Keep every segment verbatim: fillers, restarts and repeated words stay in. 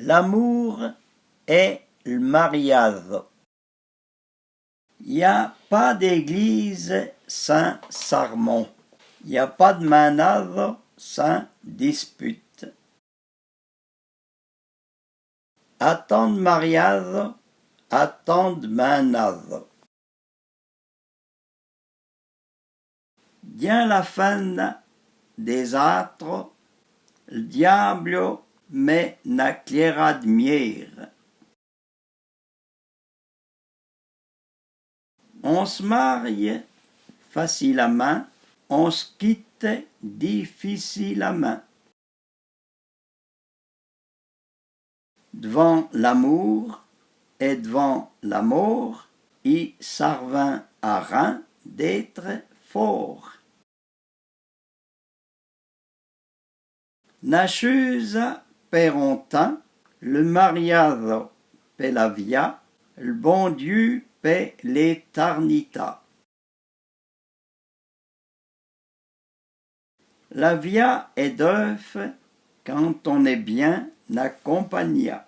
L'amour è l'mariazo. Y a pas d'église sans sarmon. Y a pas de manado sans dispute. Atant d'mariazo, atant de manado. Dyin la fenna dé-z-âtro, l'diâblo mè na kliéra d'miére. On s'marie facilamint, on s'kite difficilamint. D'vant l'amour è d'vant la mor, i sarvin a rin d'étre for. Na chuza pè on tin, le mariazo pè la via, l'bon Dyu pè l'étarnitâ. La via è deuf kan on è byin akonpagna.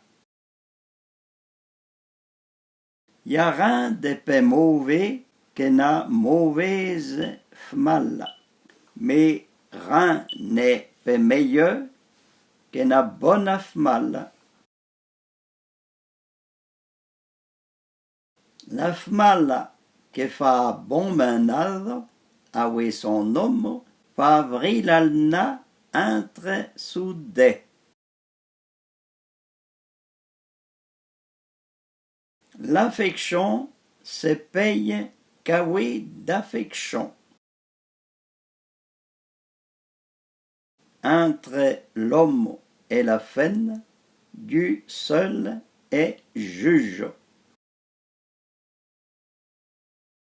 Y a rin de pè môvé ke na môvéze fmala, mé rin n'è pè mèyeu ke na bona fmala. La fmala ke fâ bon mènâzo avoué son omo fâ vri la lna intre sou dè. L'affection se paye k'avoué d'affection. Intre l'omo è la fenna, Dyu seul è jujo.